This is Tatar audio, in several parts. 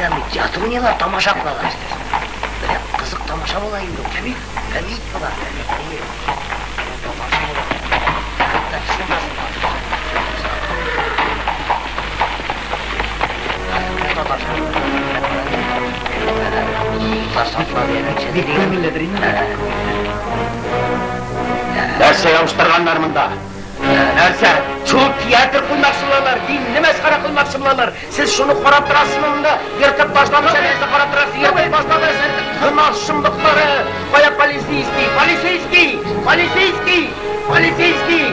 уйнамый, театр уйныйлар, тамаша кылалар. Менә кызык тамаша була инде ул. Кәмит? Кәмит була, кәмит, әйе. Менә тамаша була. Хәтта шунда Нәрсә ябыштырганнар монда? Нәрсә? Шул театр куймакчы булалар, динне мәсхәрә кылмакчы булалар. Сез шуны карап торасызмы монда? Ертып ташламыйча нәрсә карап торасыз? Ертып ташлагыз! Гөнаһ шомлыклары! Кая полицейский? Полицейский! Полицейский! Полицейский!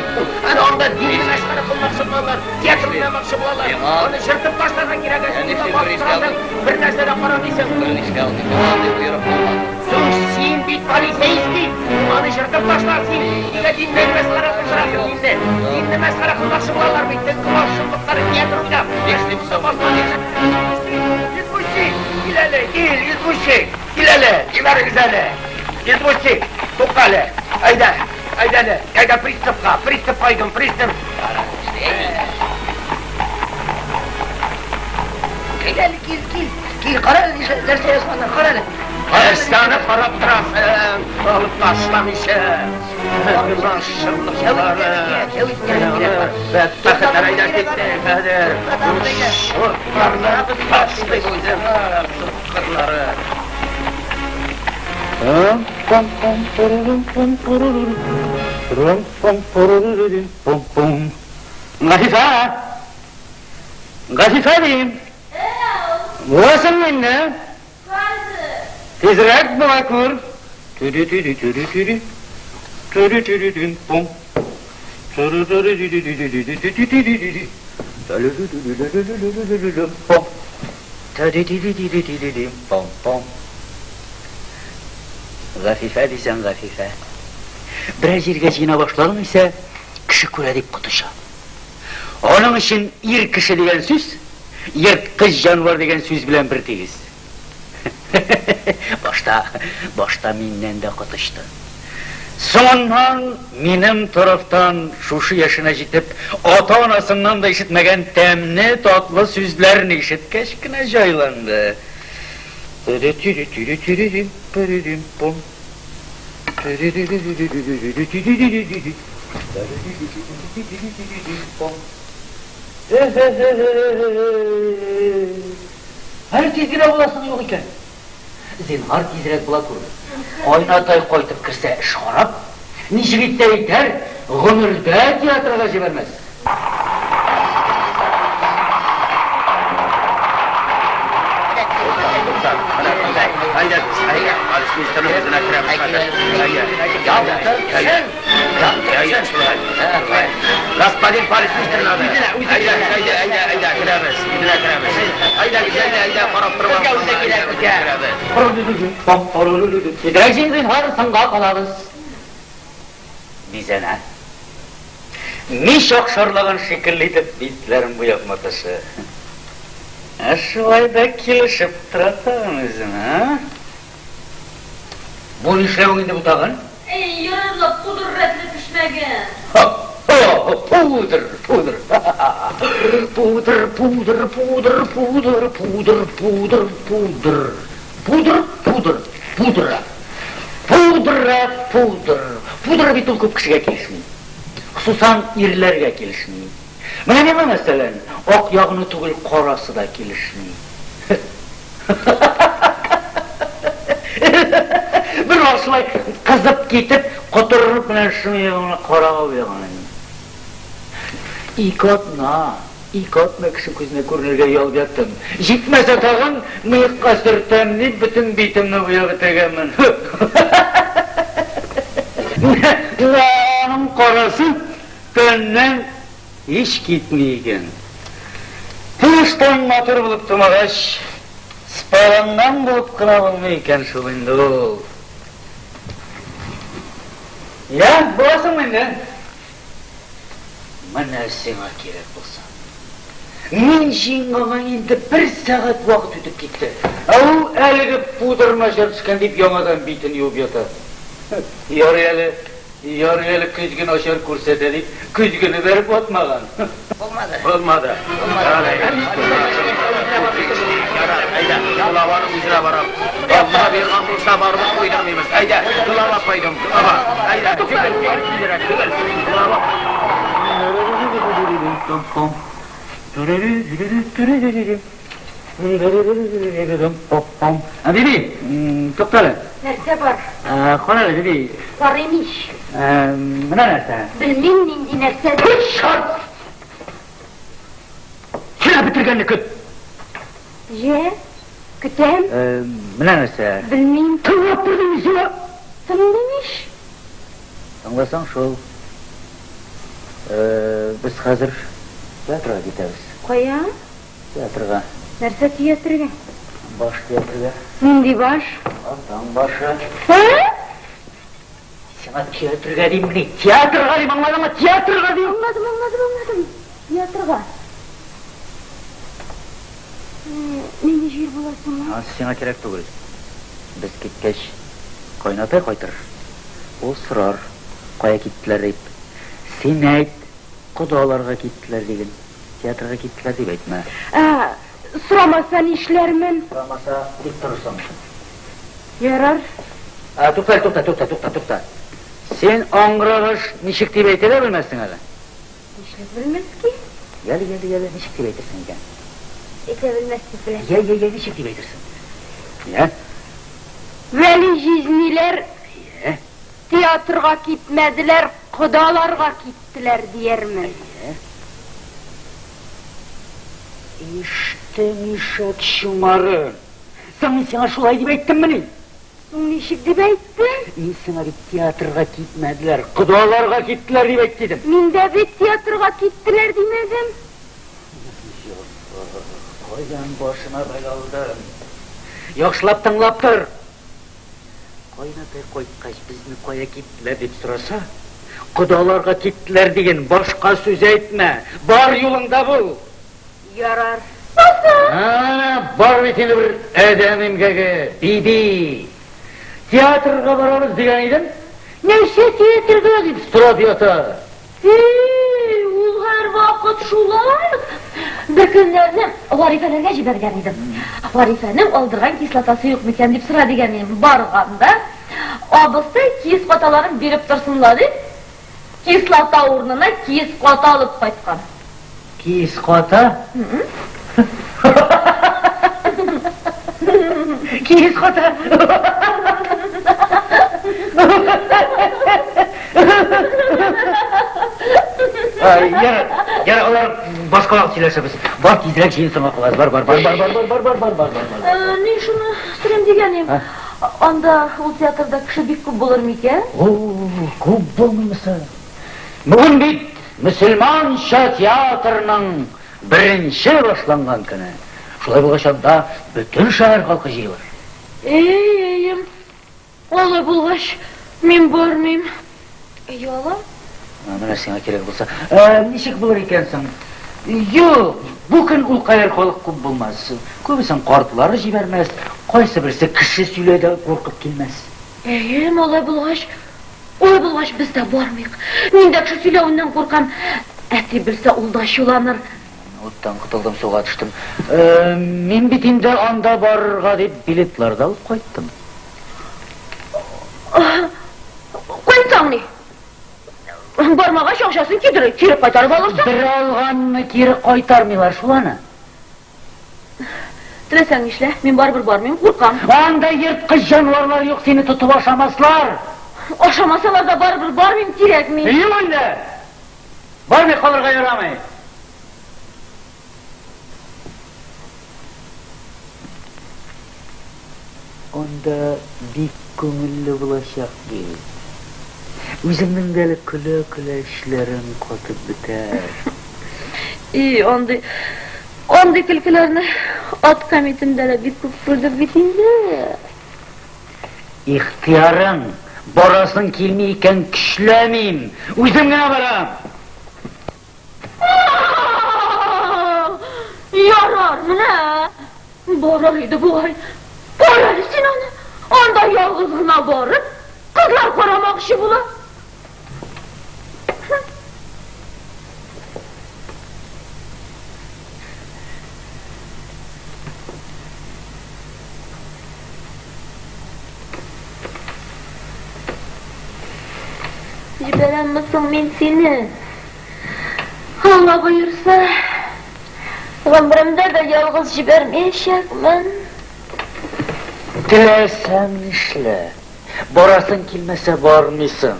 Әнә анда динне мәсхәрә кылмакчы булалар, театр уйнамакчы булалар. Аны җыртып ташларга кирәк, ә син монда басып торасың, бер нәрсә дә карамыйсың. Берничә ел миңа андый боерык булмады. Соң син бит полицейский! Аны җыртып ташла син! Нигә динне мәсхәрә кылдырасың динне? Динне мәсхәрә кылмакчы булалар бит, гөнаһ шомлыклары театр уйнап. Нишлим соң? Извозчик! Кил әле, кил, извозчик! Кил әле, җибәрегез әле! Извозчик, тукта әле! Әйдә, әйдә әле, әйдә приставка, приставка идем, пристав! Кил әле, кил, кил. Кил, кара әле, нәрсә язганнар, кара әле. Нәрсәне карап торасың? Алып ташламыйча. Гөнаһ шомлыклары. Бәдбәхетләр әйдә киттек хәзер. Чортларны ташлыйк үзем. Сукырлары. Гафифә! Гафифә дим! Буласыңмы инде? Тизрәк була күр. Түди-түди-түди-түди. Түди-түди-түн-пум. Түди-түди-түди-түди-түди-түди-түди. Түди-түди-түди-түди-түди-пум. Түди-түди-түди-түди-пум-пум. Гафифә дисәң Гафифә. Берәр җиргә җыена башладың исә, кеше күрә дип коточа. Аның өчен ир кеше дигән сүз ерткыч җанвар дигән сүз белән бертигез. Башта, башта миннән дә коточты. Соңыннан минем тарафтан шушы яшенә җитеп, ата-анасыннан да ишетмәгән тәмле, татлы сүзләрне ишеткәч кенә җайланды. Әле тиз генә буласың юк икән. Зинһар, тизрәк була күрмә. Кайнатай кайтып керсә, эш харап. Ничек итсә итәр, гомердә театрга җибәрмәс. Господин полицмейстер надо. Әйдә, әйдә, әйдә, әйдә, керәбез. Үзенә керәбез. Әйдәгез, әйдә, әйдә, карап тормагыз. Керәбез. Тизрәк җыен, зинһар, соңга калабыз. Бизәнә. Мич акшарлаган шикелле итеп битләрен буяп маташа. Ә шулай да килешеп тора тагын үзенә, а? Бу нишләвең инде бу тагын? Әй, ярар ла, пудр рәтле пешмәгән. Ха-ха! Пудр, пудр! Пудр, пудр, пудр, пудр, пудр, пудр, пудр. Пудр, пудр, пудра. Пудра, пудр. Пудра бит ул күп кешегә килешми. Хосусан ирләргә килешми. Менә миңа, мәсәлән, ак ягыны түгел, карасы да килешми. Бер вакыт шулай кызып китеп, котырынып менә шуны ягына карап уйлаган идем. Ике атна, ике атна кеше күзенә күренергә оялып яттым. Җитмәсә тагын, мыекка сөртәм дип, бөтен битемне буяп бетергәнмен. Менә аның карасы тәннән һич китми икән. Тыштан матур булып тумагач, спаланган булып кына булмый икән шул инде ул. Я, буласыңмы инде? Менә сиңа кирәк булса. Мин җыенганга инде бер сәгать вакыт үтеп китте. Ә ул әлеге пудр начар төшкән дип яңадан битен юып ята. Ярый әле. Ярый әле көзге начар күрсәтә дип, көзгене бәреп ватмаган. Булмады. Булмады. Ярар, әйдә, Главаның үзенә барам. Алла биргән булса, барыбер куйдырмыйбыз. Әйдә, Глава куйдым, Глава. Әйдә, түгел, тизрәк, түгел. Глава. Биби, туктале. Нәрсә бар? Кара әле, Биби. Карыйм ич. Менә нәрсә. Белмим нинди нәрсә. Чорт! Сөйләп бетергәнне көт. Җә, көтәм. Менә нәрсә. Белмим. Тыңлап тор дим сиңа. Тыңлыйм ич. Тыңласаң шул. Без хәзер театрга китәбез. Кая? Театрга. Нәрсә театрга? Баш театрга. Нинди баш? Атаң башы. Ә? Сиңа театрга дим мени? Театрга дим, аңладыңмы? Театрга дим. Аңладым, аңладым, аңладым. Театрга. Нинди җир була соң ул? Анысы сиңа кирәк түгел. Без киткәч, кайнатай кайтыр. Ул сорар, кая киттеләр дип. Син әйт, кодаларга киттеләр диген. Театрга киттеләр дип әйтмә. Ә, сорамаса нишләрмен? Сорамаса, тик торырсың. Ярар. Ә, тукта, тукта, тукта, тукта, тукта. Син аңгырагыш ничек дип әйтә дә белмәссең әле. Нишләп белмәскә? Яле, яле, яле, ничек дип әйтерсең икән? Әйтә белмәс дип беләм. Я, я, я, ничек дип әйтерсең? Я? Вәли җизниләр Я? театрга китмәделәр, кодаларга киттеләр диярмен. Я? Иштең ишәк чумары. Соң мин сиңа шулай дип әйттеммени? Соң ничек дип әйттең? Мин сиңа бит театрга китмәделәр, кодаларга киттеләр дип әйтте идем. Мин дә бит театрга киттеләр димәдем. Кайдан башыма бәла алдым? Яхшылап тыңлап тор. Кайнатай кайткач, безне кая киттеләр дип сораса, кодаларга киттеләр диген, башка сүз әйтмә. Бар юлыңда бул. Ярар. Әнә бар бит инде бер адәм имгәге, Биби. Театрга барабыз дигән идем. Нәрсә театрга дип сорап ята. Эй, ул һәрвакыт шулай. Бер көннәрне Варифәләргә җибәргән идем. Варифәнең алдырган кислотасы юк микән дип сора дигән идем. Барганда, абыстай киез каталарын биреп торсын ла дип, кислота урынына киез ката алып кайткан. Киез ката? Киез ката. Ярар, ярар, алар башка вакыт сөйләшербез. Бар тизрәк җыен соңга калабыз. Бар, бар, бар, бар, бар, бар, бар, бар, бар, бар, бар. Мин шуны сорыйм дигән идем. Анда ул театрда кеше бик күп булыр микән? О, күп булмыймы соң? Бүген бит мөселманча театрның беренче башланган көне. Шулай булгач, анда бөтен шәһәр халкы җыелыр. Эй, әйем, алай булгач, мин бармыйм. Оялам. Менә сиңа кирәк булса. Ә, ничек булыр икән соң? Юк, бу көн ул кадәр халык күп булмас. Күбесен картлары җибәрмәс, кайсы берсе кеше сөйләүдән куркып килмәс. Әйем, алай булгач, алай булгач без дә бармыйк. Мин дә кеше сөйләвеннән куркам. Әти белсә, ул да ачуланыр. Уттан котылдым, суга төштем. Мин бит инде анда барырга дип билетлар да алып кайттым. Кайтсаң ни? Бармагач, акчасын кире, кире кайтарып алырсың. Бер алганны кире кайтармыйлар шул аны. Теләсәң нишлә, мин барыбер бармыйм, куркам. Анда ерткыч җанварлар юк, сине тотып ашамаслар. Ашамасалар да барыбер бармыйм, кирәкми. Юк инде. Бармый калырга ярамый. Анда бик күңелле булачак бит. Үземнең дә әле көлә-көлә эчләрем катып бетәр. И, андый, андый көлкеләрне ат кәмитендә дә бик күп күрдек бит инде. Ихтыярың, барасың килми икән, көчләмим, үзем генә барам. Ярар, менә. Барыр иде бугай. Кара әле син аны. Анда ялгыз гына барып, кызлар карамакчы була. Җибәрәмме соң мин сине? Алла боерса, гомеремдә дә ялгыз җибәрмәячәкмен. Теләсәң нишлә. Барасың килмәсә бармыйсың.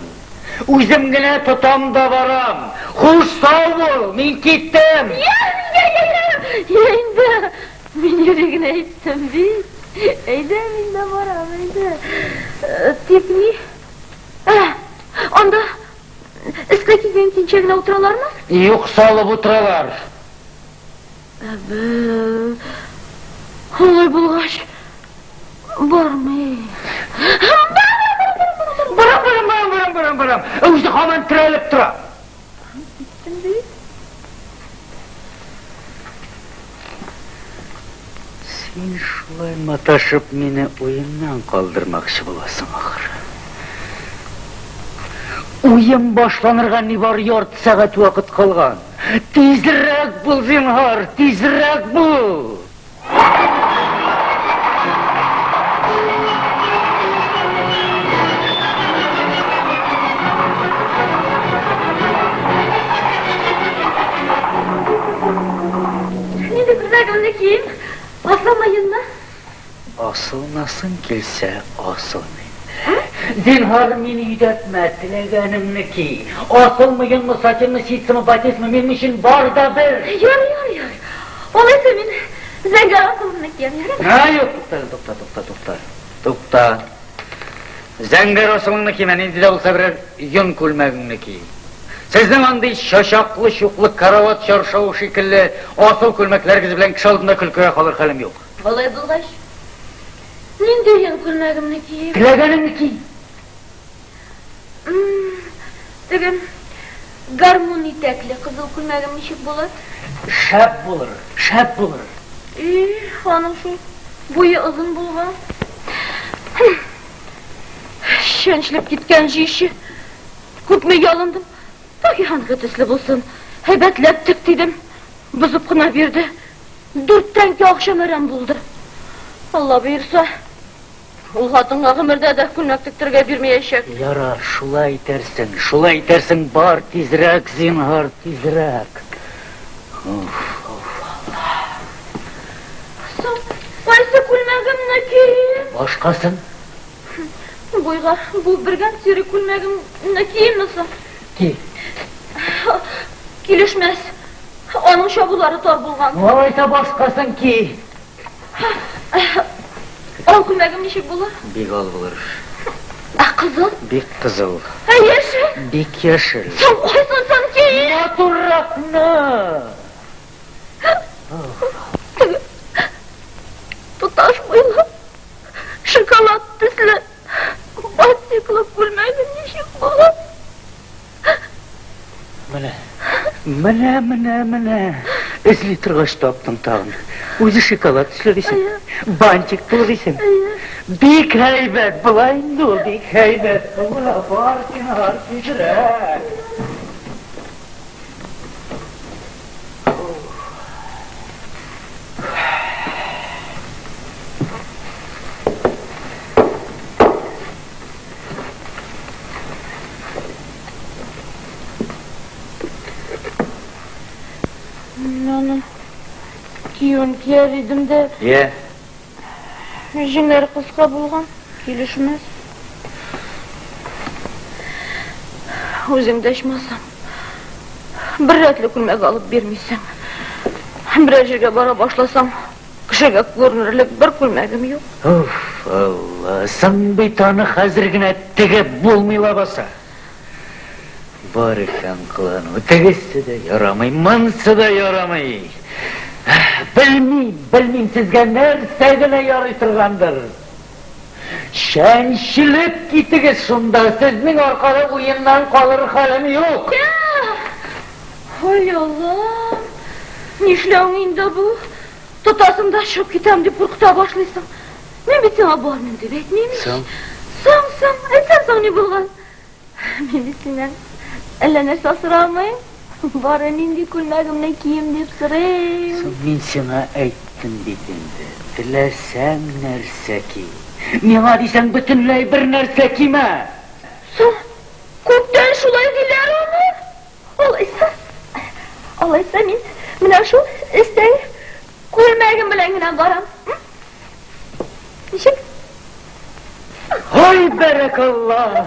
Үзем генә тотам да барам. Хуш, сау бул, мин киттем. Я, я, я, я, я инде. Мин юри генә әйттем бит. Әйдә, мин дә барам, әйдә. Э, тик ни? Ә, анда өскә кигән киенчә генә утыралармы? Юк, салып утыралар. Әбе, алай булгач, бармый. Барам, барам, барам, барам, барам, барам. Үзе һаман терәлеп тора. Киттем бит. Син шулай маташып мине уеннан калдырмакчы буласың, ахры. Уен башланырга нибары ярты сәгать вакыт калган. Тизрәк бул, зинһар, тизрәк бул! Нинди күлмәгемне киим? Асылмы йонмы? Асылынасың килсә, асыл инде. Зинһар, мине йөдәтмә, теләгәнеңне ки. Асылмы, йонмы, сатинмы, ситсымы, батистмы, минем өчен бар да бер. Ярый, ярый, ярый. Алайса мин зәңгәр асылымны киям, ярыймы? Ә, юк, тукта, тукта, тукта, тукта. Тукта. Зәңгәр асылыңны кимә, нинди дә булса берәр йон күлмәгеңне ки. Сезнең андый чачаклы-чуклы карават чаршавы шикелле асыл күлмәкләрегез белән кеше алдында көлкегә калыр хәлем юк. Алай булгач, нинди йон күлмәгемне киим? Теләгәнеңне ки. Теге гармун итәкле кызыл күлмәгем ничек булыр? Шәп булыр, шәп булыр. Их, аның шул буе озын булган. Чәнчелеп киткән җише. Күпме ялындым. Факиһаныкы төсле булсын. Һәйбәтләп тек дидем. Бозып кына бирде. Дүрт тәңкә акчам әрәм булды. Алла боерса, ул хатынга гомердә дә күлмәк тектерергә бирмәячәк. Ярар, шулай итәрсең, шулай итәрсең, бар тизрәк, зинһар, тизрәк. Уф, уф, Алла. Соң, кайсы күлмәгемне киим? Башкасын? Буйга буып бергән серый күлмәгемне киимме соң? Ки. Килешмәс. Аның чабулары тар булган. Алайса башкасын ки. Ал күлмәгем ничек булыр? Бик ал булыр. Ә кызыл? Бик кызыл. Ә яшел? Бик яшел. Соң кайсысын киим? Матурракны. Тоташ буйлы, шоколад төсле батиклы күлмәгем ничек булыр? Менә, менә, менә, менә. Эзли торгач таптым тагын. Үзе шоколад төсле дисең. Бантик тулы дисең. Бик һәйбәт була инде ул, бик һәйбәт була. Бар зинһар тизрәк. Мин аны киюен кияр идем дә. Йә. Җиңнәре кыска булган, килешмәс. Үзең дә ичмасам. Бер рәтле күлмәк алып бирмисең. Берәр җиргә бара башласам, кешегә күренерлек бер күлмәгем юк. Уф, Алла, соң бит аны хәзер генә тегеп булмый лабаса. Бар икән кылану, тегесе дә ярамый, монсы да ярамый. Белмим, белмим, сезгә нәрсә генә ярый торгандыр. Чәнчелеп китегез шунда, сезнең аркада уеннан калыр хәлем юк. Ой, Аллам, нишләвең инде бу? Тотасың да чыгып китәм дип куркыта башлыйсың. Мин бит сиңа бармыйм дип әйтмим ич. Соң? Соң, соң, әйтсәм соң ни булган? Мин бит синнән әллә нәрсә сорамыйм. Бары нинди күлмәгемне кием дип сорыйм. Соң мин сиңа әйттем бит инде, теләсәң нәрсә ки. Миңа дисәң бөтенләй бер нәрсә кимә. Соң, күптән шулай диләр аны. Алайса, алайса мин менә шул өстәге күлмәгем белән генә барам. Ничек? Ой, бәрәкалла!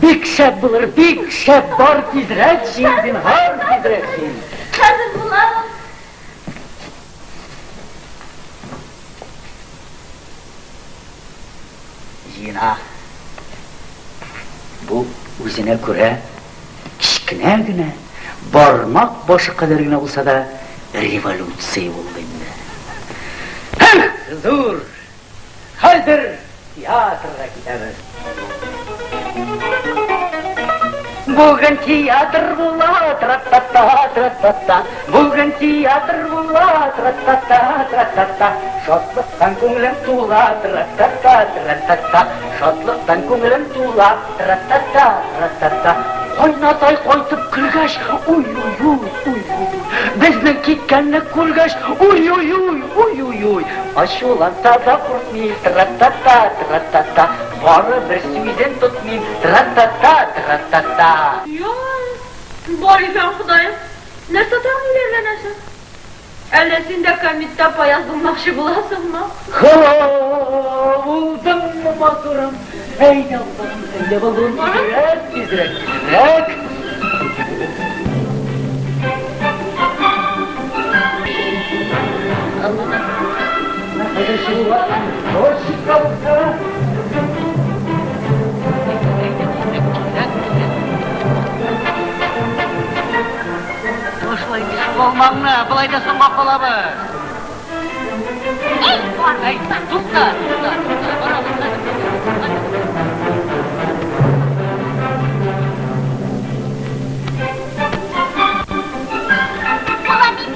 Бик шәп булыр, бик шәп! Бар тизрәк җыен, зинһар, тизрәк җыен. Хәзер була. Җыена. Бу үзенә күрә кечкенә генә, бармак башы кадәр генә булса да, революция булды инде. Эх, зур! Хәзер театрга китәбез. Бүген театр була, тра-та-та, тра-та-та. Бүген театр була, тра-та-та, тра-та-та. Шатлыктан күңелем тула, тра-та-та, тра-та-та. Шатлыктан күңелем тула, тра-та-та, тра-та-та. Кайнатай кайтып кергәч, уй-уй-уй, уй-уй-уй. Безнең киткәнне күргәч, уй-уй-уй, уй-уй-уй. Ачуланса да куркмыйм, тра-та-та, тра-та-та. Барыбер сүзен тотмыйм, тра-та-та, тра-та-та. Йай, бар икән Ходаем, нәрсә тагын өйләнәсең? Әллә син дә кәмиттә паяз булмакчы буласыңмы? Ха, булдыңмы, матурым? Әйдә, балам, әйдә, балам, тизрәк, тизрәк, тизрәк. Хәзер чыгуга, Точка булса. Ташла инде шул алмаңны, болай да соңга калабыз. Әй, бар. Әй, тукта, тукта, тукта, барабыз хәзер.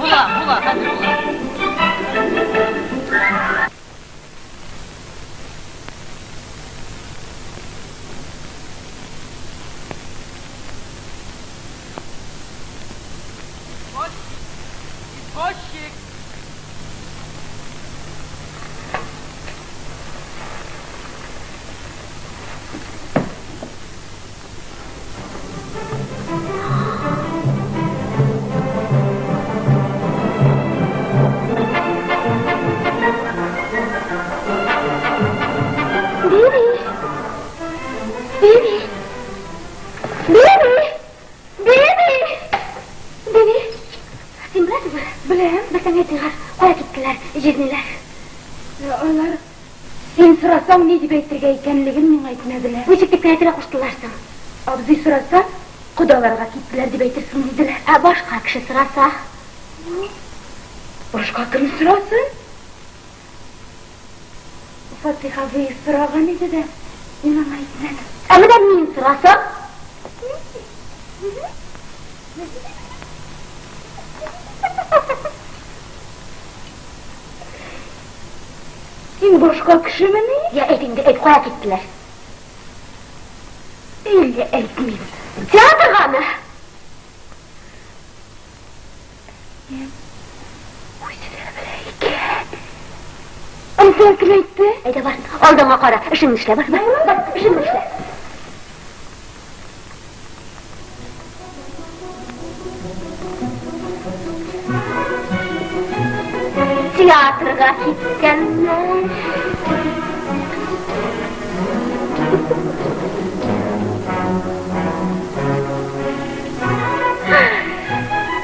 Була, була, хәзер була. Извозчик! Биби! Биби! Биби! Биби! Биби! Син беләсеңме? Беләм. Берсәң әйт зинһар, кая киттеләр, җизниләр? Алар син сорасаң, ни дип әйтергә икәнлеген миңа әйтмәделәр. Ничек дип кенә әйтергә куштылар соң? Абзый сораса, кодаларга киттеләр дип әйтерсең, диделәр. Ә башка кеше сораса? Башка кем сорасын? Фатих абый сораган иде дә, мин аңа әйтмәдем. Ә менә мин сорасам? Син башка кешемени? Я, әйт инде, әйт, кая киттеләр? Әллә әйтмим. Театргамы? Үзе дә белә икән. Ансын кем әйтте? Әйдә бар, алдыңа кара, эшеңне эшлә, бар, бар, бар, эшеңне эшлә. Театрга киткәннәр.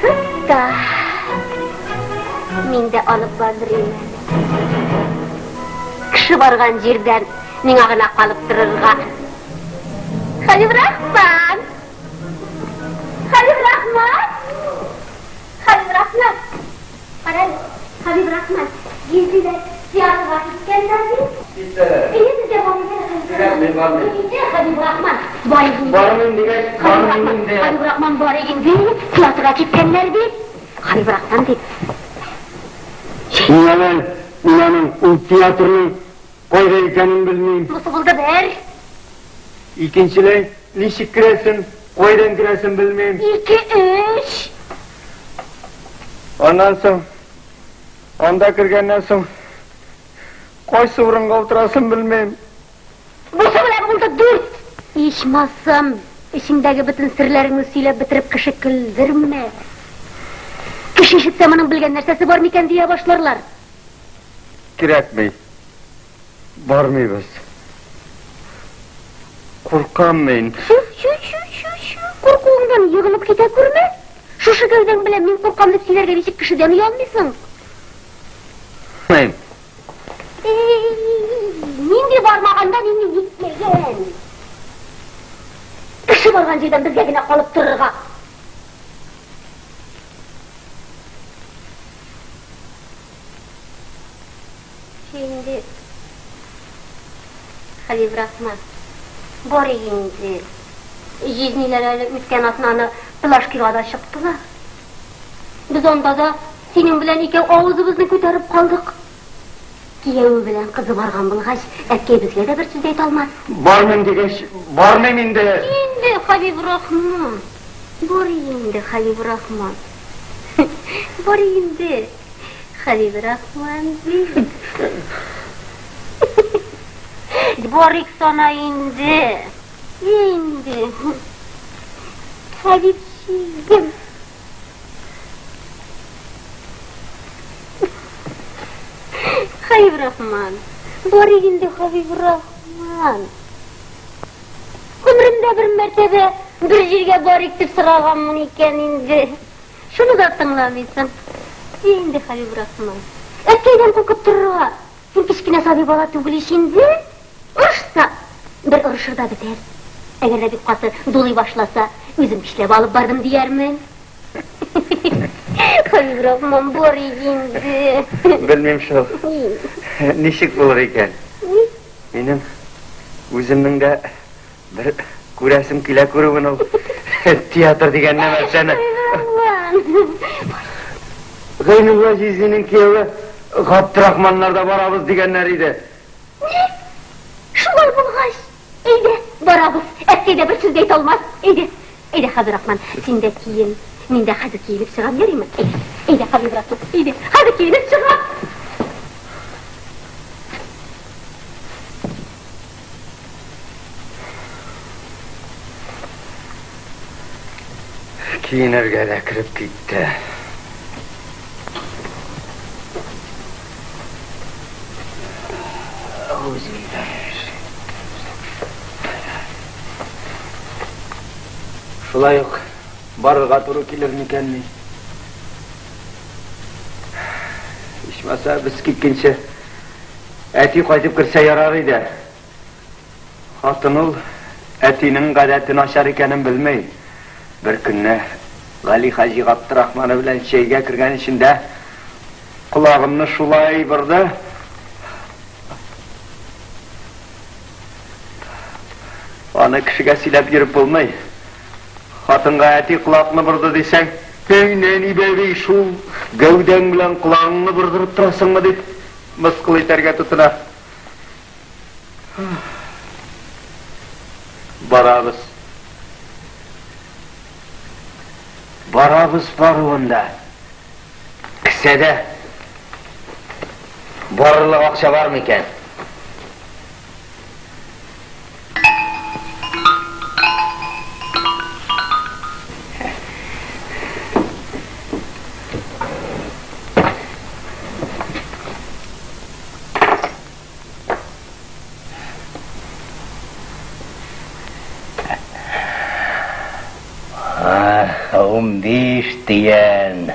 Тукта. Мин дә алып бардырыйм әле. Кеше барган җирдән миңа гына калып торырга. Хәлимрахман! Хәлимрахман! Хәлимрахман! Кара әле, Хәбибрахман, җизниләр театрга киткәннәр бит. Киттеләр. Әйе, безгә барыйк әле, Хәбибрахман. Мин бармыйм. Әйдә, Хәбибрахман, барыйк инде. Бармыйм дигәч, бармыйм инде. Хәбибрахман, барыйк инде. Театрга киткәннәр бит. Хәбибрахман дип. Мин аның, мин аның ул театрның кайда икәнен белмим. Бусы булды бер. Икенчеләй, ничек керәсен, кайдан керәсен белмим. Ике, өч. Аннан соң, анда кергәннән соң, кайсы урынга утырасын белмим. Бусы белән булды дүрт. Ичмасам. Эчеңдәге бөтен серләреңне сөйләп бетереп кеше көлдермә. Кеше ишетсә моның белгән нәрсәсе бар микән дия башларлар. Кирәкми. Бармыйбыз. Куркам мин. Чү, чү, чү, чү, чү. Куркуыңдан егылып китә күрмә. Шушы гәүдәң белән мин куркам дип сөйләргә ничек кешедән оялмыйсың? Мин. Нинди бармаганда нинди җитмәгән. Кеше барган җирдән безгә генә калып торырга. Инде Хәбибрахман, бар инде. Җизниләр әле үткән атнаны Плашкига да чыктылар. Без анда да синең белән икәү авызыбызны күтәреп калдык. Кияве белән кызы барган булгач, әткәй безгә дә бер сүз әйтә алмас. Бармыйм дигәч, бармыйм инде. Инде, Хәбибрахман. Бар инде, Хәбибрахман. Бар инде, Хәбибрахман. Барыйк сана инде. Инде. Хәбибчигем. Хәбибрахман. Барыйк инде, Хәбибрахман. Гомеремдә бер мәртәбә бер җиргә барыйк дип сораганмын икән инде. Шуны да тыңламыйсың. Инде, Хәбибрахман. Әткәйдән куркып торырга. Син кечкенә сабый бала түгел ич инде. Орышса, бер орышыр да бетәр. Әгәр дә бик каты дулый башласа, үзем көчләп алып бардым диярмен. Хәбибрахман, бар инде. Белмим шул. Ничек булыр икән? Минем үземнең дә бер күрәсем килә күрүен ул театр дигән нәмәрсәне. Гайнулла җизнинең кияве Габдрахманнарда барабыз дигәннәр иде. Ни? Шулай булгач, әйдә, барабыз. Әткәй дә бер сүз дә әйтә алмас. Әйдә, әйдә, Хәбиррахман, син дә киен. Мин дә хәзер киенеп чыгам, ярыймы? Әйдә, әйдә, Хәбибрахман, әйдә, хәзер киенеп чыгам. Киенергә дә кереп китте. Шулай ук барырга туры килер микәнни? Ичмаса, без киткәнче әти кайтып керсә ярар иде. Хатын ул әтинең гадәте начар икәнен белми. Бер көнне Гали хаҗи Габдрахманы белән чәйгә кергән эчендә колагымны шулай борды. Аны кешегә сөйләп йөреп булмый. Хатынга әти колакны борды дисәң, "Әй, нәни бәби, шул гәүдәң белән колагыңны бордырып торасыңмы?" дип мыскыл итәргә тотына. Барабыз. Барабыз баруында. Кесәдә барырлык акча бар микән? 15 тиен.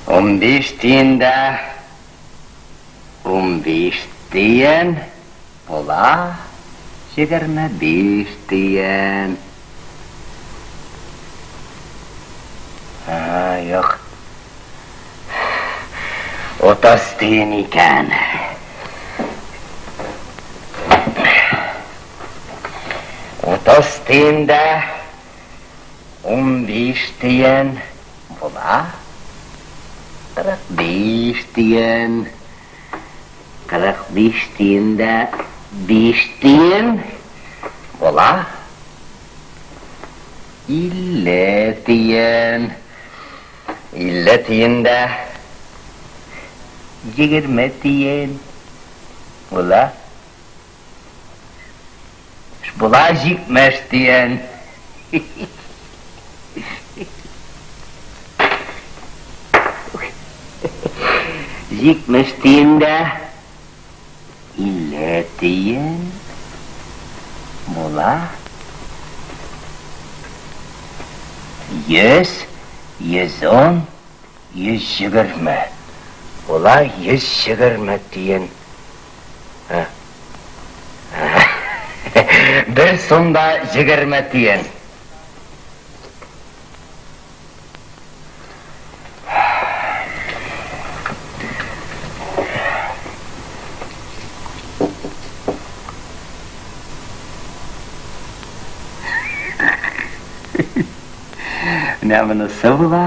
15 тиен дә 15 тиен була 25 тиен. А, юк. 30 тиен икән. 30 тиен дә 15 тиен була. 45 тиен. 45 тиен дә 5 тиен була. 50 тиен. 50 тиен дә 20 тиен була. Була 70 тиен. 70 тиен дә 50 тиен була. 100, 110, 120. Була 120 тиен. Бер сум да 20 тиен. Менә монысы була.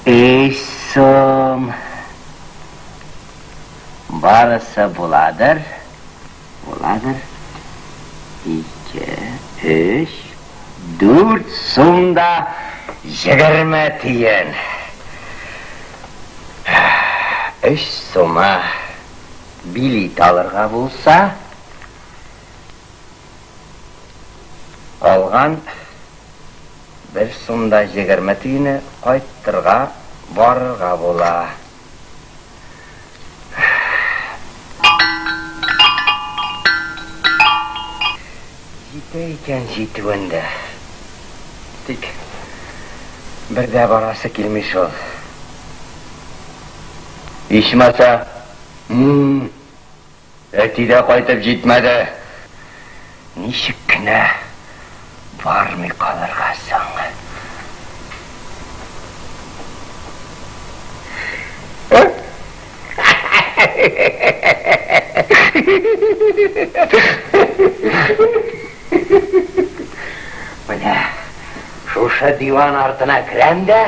Өч сум. Барысы буладыр. Буладыр. Ике, өч, дүрт сум да 20 тиен. Өч сума билет алырга булса, калган бер сум да 20 тиене кайтырга барырга була. Җитә икән җитүен дә. Тик бер дә барасы килми шул. Ичмаса, әти дә кайтып җитмәде. Ничек кенә бармый калырга соң? Менә шушы диван артына керәм дә,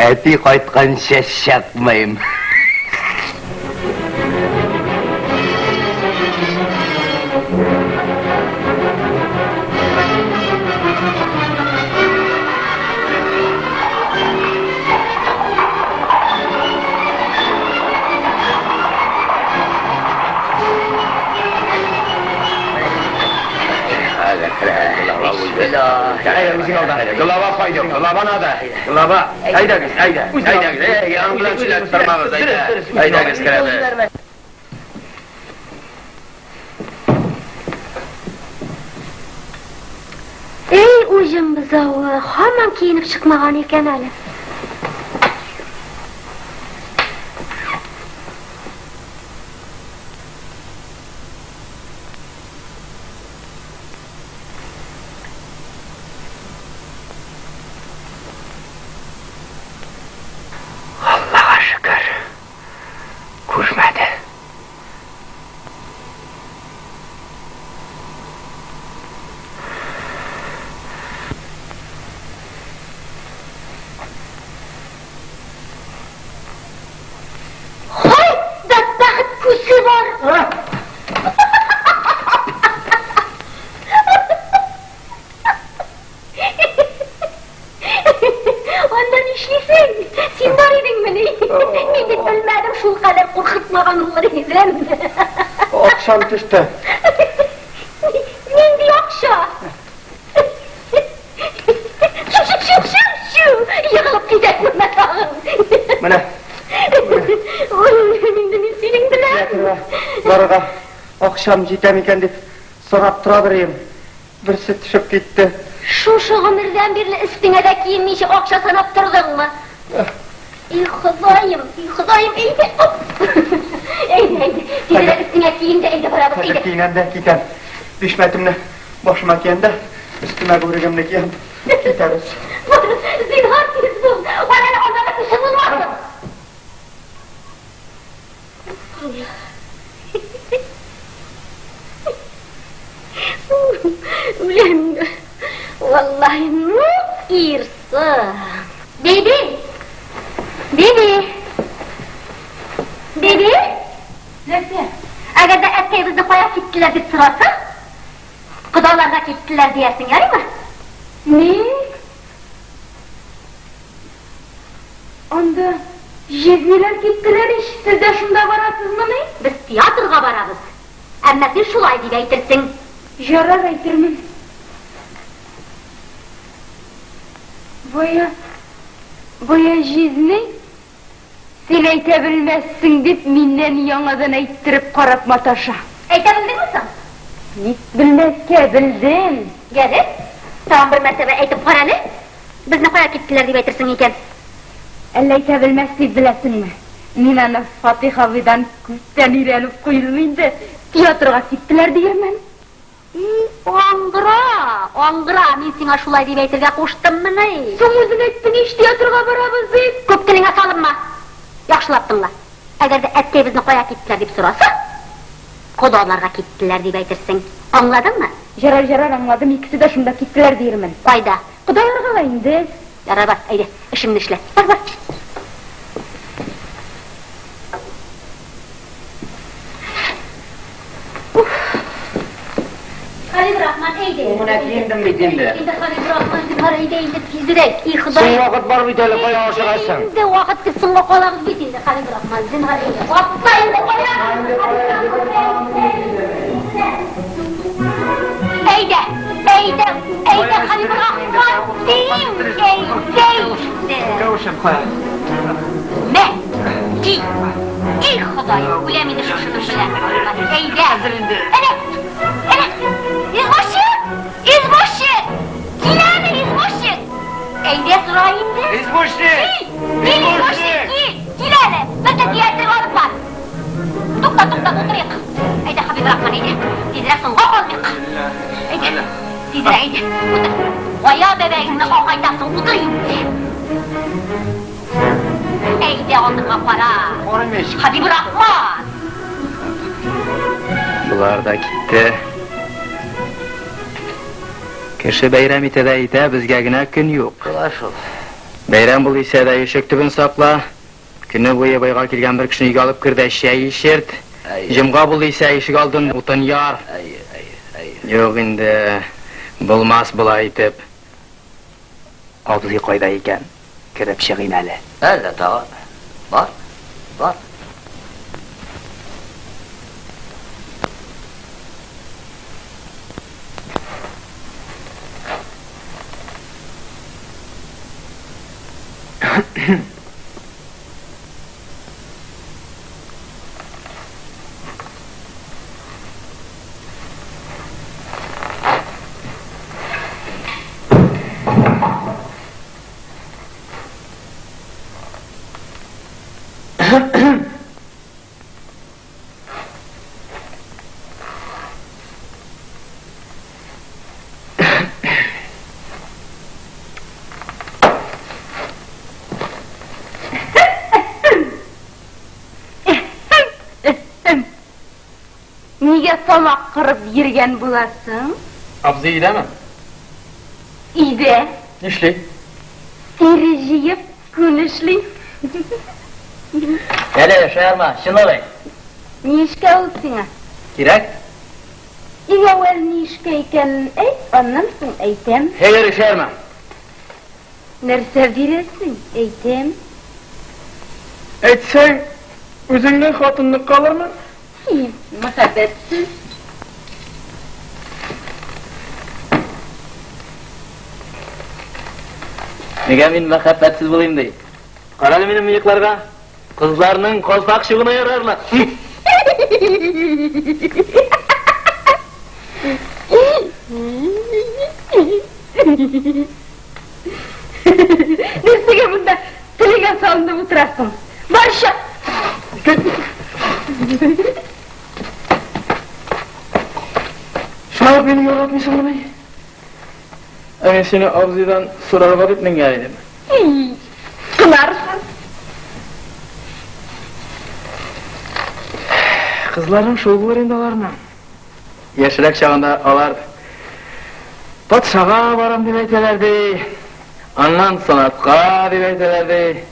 Әти кайтканча чыкмыйм. Глава пойдем, глава надо. Глава. Әйдәгез, әйдә. Әйдәгез. Әй, аның белән сөйләшеп тормагыз, әйдә. Әйдәгез, керәбез. Эй, уҗым бозавы, һаман киенеп чыкмаган икән әле. Аллага шөкер, күрмәде. Һай, бәдбәхет күсе бар. Анда нишлисең? Син бар идеңмени? Мин бит белмәдем, шул кадәр куркытмаган булыр идем. Акчам төште. Нинди акча? Чү, чү, чү, чү, чү. Егылып китә күрмә тагын. Менә. Ой, инде мин синең белән. Барырга акчам җитә микән дип сорап тора идем. Берсе төшеп китте. Шушы гомердән бирле өстеңә дә киенмичә акча санап тордыңмы? И Ходаем, и Ходаем, әйдә. Әйдә, әйдә. Тизрәк өстеңә киен дә, әйдә барабыз, Хәзер әйдә. киенәм дә китәм. Бишмәтемне башыма киям дә, өстемә бүрегемне киям. Китәбез. Зинһар тиз бул. Ананы андагы кеше булмасын. Үләм. Валлаһи, ну ирсың. Биби! Биби! Биби! Нәрсә? Әгәр дә әткәй безне кая киттеләр дип сораса, кодаларга киттеләр диярсең, ярыймы? Ник? Җизниләр киттеләр ич, сез дә шунда барасызмыни? Без театрга барабыз. Әмма син шулай дип әйтерсең. Җарар әйтермен. Бая, бая җизни, син әйтә белмәссең дип, миннән яңадан әйттереп карап маташа. Әйтә белдеңме соң? Ник белмәскә, белдем. Яле, тагын бер мәртәбә әйтеп кара әле. Безне кая киттеләр дип әйтерсең икән. Әллә әйтә белмәс дип беләсеңме? Мин аны Фатих абыйдан күптән өйрәнеп куйдым инде. Театрга киттеләр диермен. И, аңгыра, аңгыра, мин сиңа шулай дип әйтергә куштыммыни? Соң үзең әйттең ич, театрга барабыз дип. Күп телеңә салынма. Яхшылап тыңла. Әгәр дә әткәй безне кая киттеләр дип сораса, кодаларга киттеләр дип әйтерсең. Аңладыңмы? Җарар, җарар, аңладым, икесе дә шунда киттеләр диермен. Кайда? Кодаларга ла инде. Ярар, бар, әйдә, эшеңне эшлә. Бар, бар. Халибрахман, әйдә. Менә киендем бит инде. Инде Халибрахман, зинһар, әйдә инде тизрәк. И Ходай. Соң вакыт бар бит әле, кая ашыгасың? Инде вакыт без соңга калабыз бит инде, Халибрахман, зинһар, әйдә. Атла инде, кая? Әйдә, әйдә, әйдә, Халибрахман, дим, әйдә инде. Кәвешем кая? Мә, ки. И Ходай, үләм инде шушының белән. Әйдә. Хәзер инде. Әнә, әнә, извозчик, извозчик, кил әле, извозчик. Әйдә сора инде. Извозчик! Кил, кил, извозчик, кил, кил әле. Бер дә театрга алып бар. Тукта, тукта, утырыйк. Әйдә, Хабибрахман, әйдә. Тизрәк соңга калмыйк. Әйдә, тизрәк, әйдә. Утыр. Кая бәбәгеңне акайтасың, утыр инде. Әйдә, алдыңа кара. Карыйм ич. Хабибрахман! Болар да китте. Кеше бәйрәм итә дә итә, безгә генә көн юк. Шулай шул. Бәйрәм бул исә дә ишек төбен сакла. Көне буе байга килгән бер кешене өйгә алып кер дә чәй эчерт. Әйе. Җомга бул исә ишек алдын утын яр. Әйе, әйе, әйе. Юк инде, булмас болай итеп. Абзый кайда икән? Кереп чыгыйм әле. Әллә тагын. Бар, бар. Нигә тамак кырып йөргән буласың? Абзый өйдәме? Өйдә. Нишли? Тире җыеп, күн эшли. Әле, шаярма, чынлап әйт. Ни эшкә ул сиңа? Кирәк? Иң әүвәл ни эшкә икәнен әйт, аннан соң әйтәм. Хәер, шаярма. Нәрсә бирәсең, әйтәм. Әйтсәң, үзеңнең хатынлыкка алырмын. Һи, мәхәббәтсез. Нигә мин мәхәббәтсез булыйм ди? Карале минем мыекларга. Кызларның калфак чугына ярарлык. Нәрсәгә монда телеңә салынып утырасың? Бар чык! Шулай ук мине яратмыйсыңмыни? Ә мин сине абзыйдан сорарга дип менгән идем. Кынарсың. Кызларның шул булыр инде аларның. Яшьрәк чагында алар патшага барам дип әйтәләр ди. Аннан санатка дип әйтәләр ди.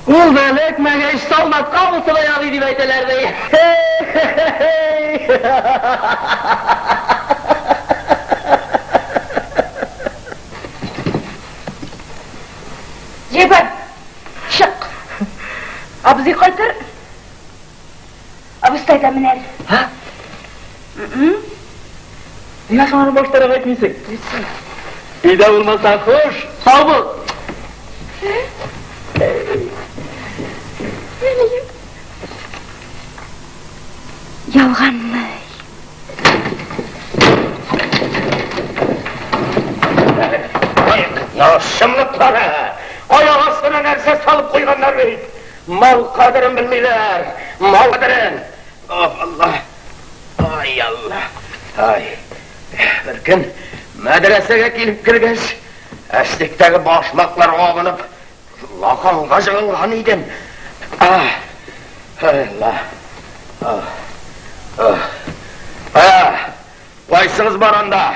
Ул да эләкмәгәч, солдатка булса да ярый дип әйтәләр ди. Җәбар, чык! Иртәгә менәр. Һа? Нигә соң аны баштарак әйтмисең? Өйдә булмаса, хуш, сау бул. Ялганмый. Шымлыклары! Аяк астына нәрсә салып куйганнар бит! Мал кадерен белмиләр! Мал кадерен! Ох, Алла! Ай, Алла! Ай! Бер көн мәдрәсәгә килеп кергәч, әшлектәге башмаклар абынып, лаканга җыгылган идем. Ах, ай, Алла! Ах, ах. Ах, кайсыгыз бар анда?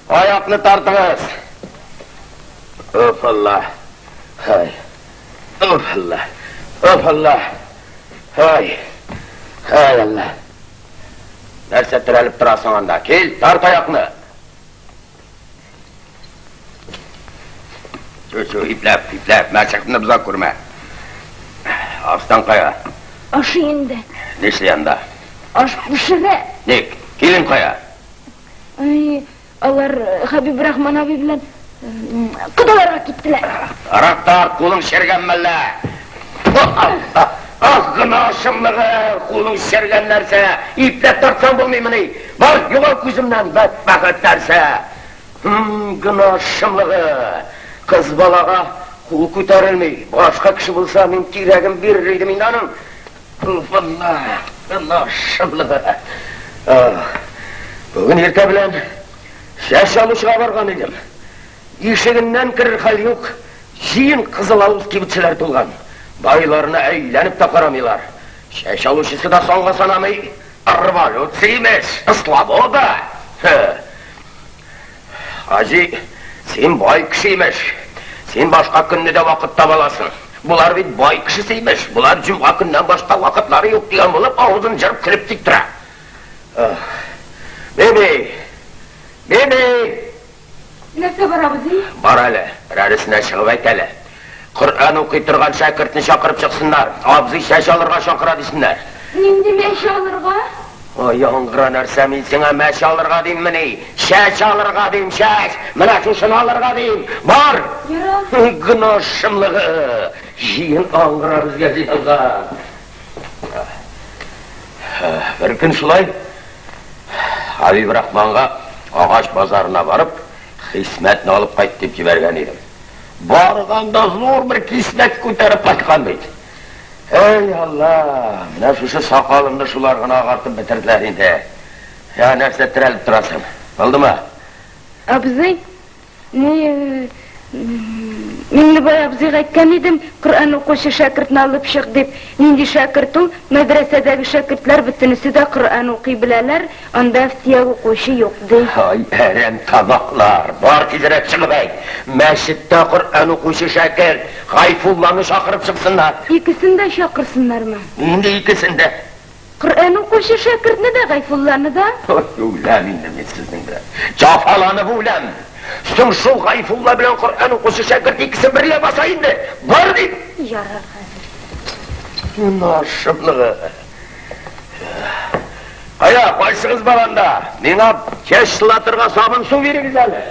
Аякны тартыгыз! Оф, Алла! Ай! Оф, Алла! Оф, Алла! Ай! Ай, Алла! Нәрсә терәлеп торасың анда? Кил, тарт аякны! Чү, чү, ипләп, ипләп, мәчекне боза күрмә. Арстан кая? Ашый инде. Нишли анда? Аш пешерә. Ник? Килен кая? Ай, алар Хәбибрахман абый белән кодаларга киттеләр. Арак тарт, кулың чергән мәллә? Ах, гына шымлыгы, кулың чергән нәрсә. Ипләп тартсаң булмыймыни? Бар, югал күземнән, бәдбәхет нәрсә. Гына шымлыгы. Кыз балага кул күтәрелми. Башка кеше булса, мин кирәген бирер идем инде аның. Алла, гына шымлыгы. Бүген иртә белән чәч алучыга барган идем. Ишегеннән керер хәл юк. Җыен кызыл авыз кибетчеләр тулган. Байларына әйләнеп тә карамыйлар. Чәч алучысы да санга санамый. Революция имеш, свобода. Хаҗи, син бай кеше имеш. Син башка көнне дә вакыт таба аласың. Болар бит бай кешесе имеш. Болар җомга көннән башка вакытлары юк дигән булып, авызын җырып көлеп тик тора. Биби! Биби! Нәрсә бар, абзый? Бар әле, берәресенә чыгып әйт әле. Коръән укый торган шәкертне чакырып чыксыннар. Абзый чәч алырга чакыра дисеннәр. Нинди мәч алырга? Ой, яңгыра нәрсә, мин сиңа мәч алырга диммени? Чәч алырга дим, чәч! Менә шушыны алырга дим. Бар! Ярар. Гөнаһ шомлыгы! Җыен аңгыра безгә җыелган. Бер көн шулай Хәбибрахманга агач базарына барып, Хисмәтне алып кайт дип җибәргән идем. Барганда зур бер кисмәк күтәреп кайткан бит. Эй, Алла, менә шушы сакалымны шулар гына агартып бетерделәр инде. Я, нәрсә терәлеп торасың? Булдымы? Абзый, ни, Миңлебай абзыйга әйткән идем, Коръән укучы шәкертне алып чык дип. Нинди шәкерт ул? Мәдрәсәдәге шәкертләр бөтенесе дә Коръән укый беләләр, анда әфтияк укучы юк, ди. Ай, әрәм тамаклар! Бар тизрәк чыгып әйт! Мәчеттә Коръән укучы шәкерт, Гайфулланы чакырып чыксыннар. Икесен дә чакырсыннармы? Нинди икесен дә? Коръән укучы шәкертне дә, Гайфулланы да. Ой, үләм инде мин сезнең белән. Җафаланып үләм. Соң шул Гайфулла белән Коръән укучы шәкерт икесе берлә баса инде. Бар дип. Ярар хәзер. Гөнаһ шомлыгы. Кая, кайсыгыз бар анда? Миңа чәч сылатырга сабын су бирегез әле.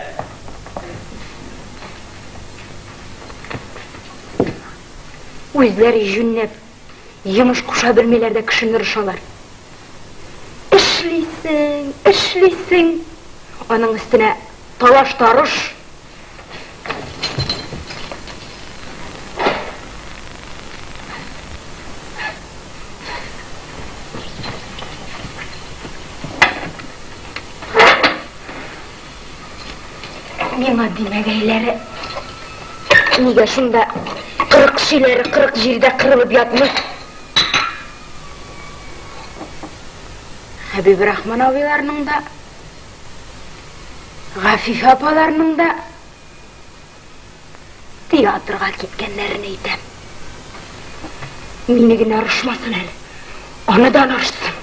Үзләре җүнләп Йомыш куша белмиләр дә кешене орышалар. Эшлисең, эшлисең. Аның өстенә талаш-тарыш. Миңа димәгәйләре. Нигә шунда 40 шиләре 40 җирдә кырылып ятмый? Хәбибрахман абыйларның да, Гафифә апаларның да театрга киткәннәрен әйтәм. Мине генә орышмасын әле. Аны да орышсын.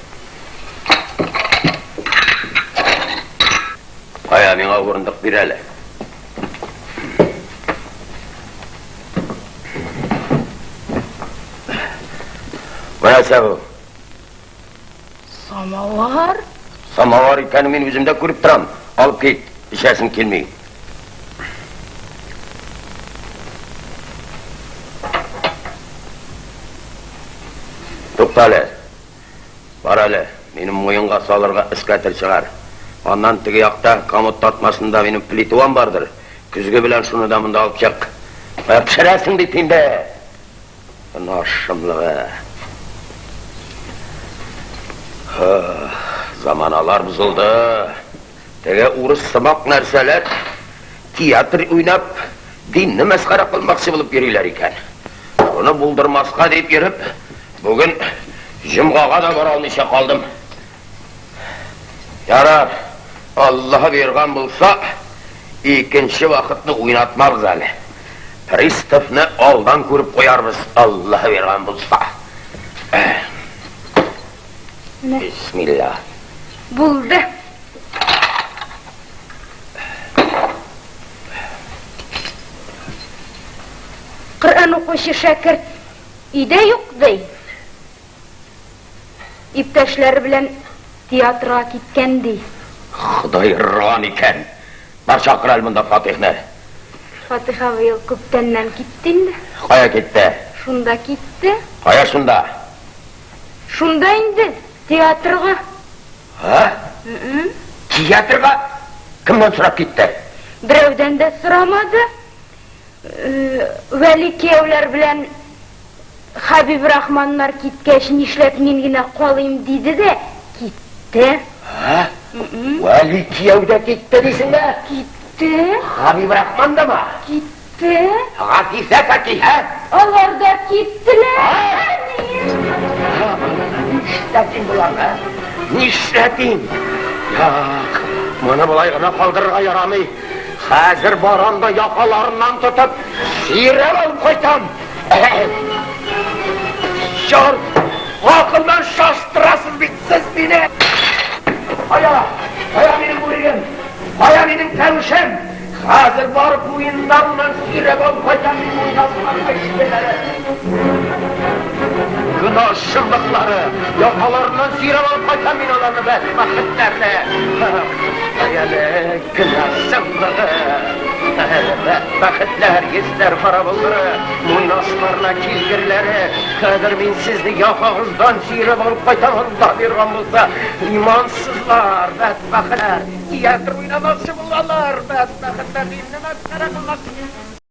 Кая, миңа урындык бир әле. Бу нәрсә бу? Самовар? Самовар икәнен мин үзем дә күреп торам. Алып кит, эчәсем килми. Тукта әле. Бар әле, минем муенга салырга эскәтер чыгар. Аннан теге якта комод тартмасында минем плитвам бардыр. Көзге белән шуны да монда алып чык. Пешерәсең бит инде. Гөнаһ шомлыгы. Заманалар бозылды. Теге урыс сымак нәрсәләр театр уйнап, динне мәсхәрә кылмакчы булып йөриләр икән. Шуны булдырмаска дип йөреп, бүген җомгага да бара алмыйча калдым. Ярар, Аллаһы боерган булса, икенче вакытны уйнатмабыз әле. Приставны алдан күреп куярбыз, Аллаһы боерган булса. Бисмилла. Булды. Коръән укучы шәкерт өйдә юк, ди. Иптәшләре белән театрга киткән, ди. Ходай орган икән. Бар чакыр әле монда Фатихны. Фатих абый ул күптәннән китте инде. Кая китте? Шунда китте. Кая шунда? Шунда инде, театрга. Һа? Театрга? Кемнән сорап китте? Берәүдән дә сорамады. Вәли кияүләр белән Хәбибрахманнар киткәч, нишләп мин генә калыйм диде дә китте. Һа? Вәли кияү дә китте дисеңме? Китте. Хәбибрахман дамы? Китте. Гафифә Фатиха? Алар да киттеләр. Нишләтим боларны? Нишләтим? Юк, моны болай гына калдырырга ярамый. Хәзер барам да якаларыннан тотып, сөйрәп алып кайтам. Черт! Акылдан шаштырасыз бит сез мине! Кая? Кая минем бүрегем? Кая минем кәвешем? Хәзер барып муеннарыннан сөйрәп алып кайтам мин муеннарыннан эшкеләре. Гөнаһ шомлыклары, якаларыннан сөйрәп алып кайтам мин аларны бәдбәхетләрне. Әле гөнаһ шомлыгы. Бәдбәхетләр, йөзләр кара булдыры, муен асларына килгерләре. Хәзер мин сезне якагыздан сөйрәп алып кайтам, Алла биргән булса. Имансызлар, бәдбәхетләр, театр уйнамакчы булалар, бәдбәхетләр, динне мәсхәрә кылмакчы.